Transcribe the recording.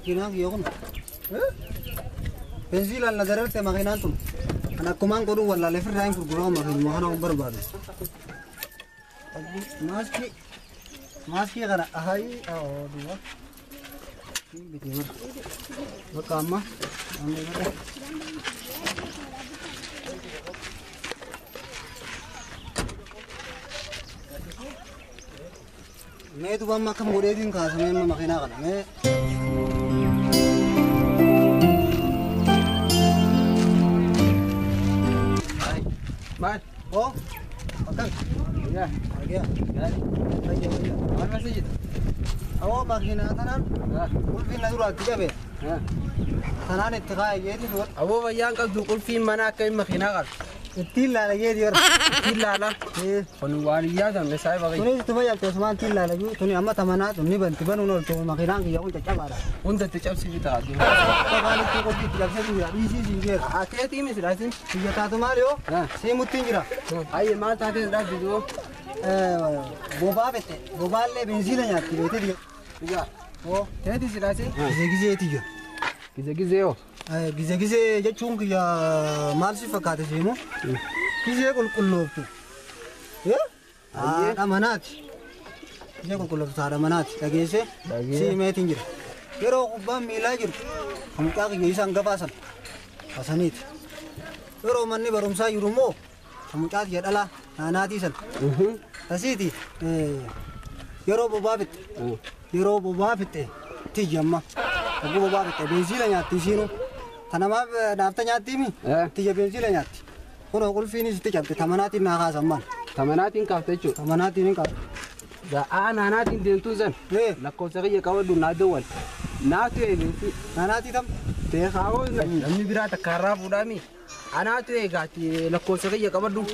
Makiinaan kiyya kun. Benziilaan na dararte makiinaan tun. Kan akkumaan godhuu wallaalee firraa hin gurguramu makiinuma kana hin barbaadu. Maaskii maaskii kana ahayii duwwa. Bitee bara. Bakka amma amma bara. Mee duuba amma akkam godheetiin kaasamee amma makiinaa kana mee. Maal? Oo akkam. Yaa. Argee. Gaarii. Fayyaa fayyaa. Maal masajida? Awoo makiinaa tanaan qulfiin na duraatti cabe. Tanaan itti kaa'e jeeti duwwa. Aboo fayyaan qabdu qulfiin mana akka hin makiinaa qabdu. Ittiin laala jeeti yeroo. Ittiin laala. Kun waan hin yaadamne saayiba kiyya. Tunis itti fayyadamte osumaan ittiin laala jiru tuni amma tamanaa tun ni banti banuun ooltu makiinaan kiyya kun caccabaadha. Hunda itti cabsi bitaa. Akka itti qulfii itti cabsee jira dhiisii siin jeera. Ateetii misilaasin. Kiyya taatu maal yoo siimutti hin jira. Ayye maal taatee dhaabbi du'oo? Bobaa fette bobaallee benziila nyaatti beekte biyya. Dhugaa. Oo Teetii silaasin. gizee gizeeti jira. Gize gizee yoo. Gizee gizee jechuun kiyya maal si fakkaate siimu? Gizee qulqullooftu. Haadha manaati. Gizee qulqullooftu haadha manaati dhageessee siimeetiin jira. Yeroo kubbaan miilaa jiru kan mucaa kiyya isaan gabaasan hasaniiti. Yeroo manni barumsaa jiru immoo kan mucaa kiyya dhalaa naanaatii sana. Asiiti yeroo bobaa fixxe yeroo bobaa fixxe tiyya amma oguu bobaa fixxe benziila nyaatti isiinu tanamaaf naafta nyaattiimi tiyya benziila nyaatti kunoo qulfiinis itti cabte tamanaatiin naa kaasan maal Tamanaatiin kaafte jechuudha. tamanaatiin hin kaafte. Ga'aa naanaatiin deemtuun san. Lakkoofsa kiyya qabadhu naa dawwal. Naatu eegeessi. Naanaatii tam. Teekaawoo namni biraa takka har'aa fuudhaami. Anaatu eegaati lakkoofsa kiyya qabadhu.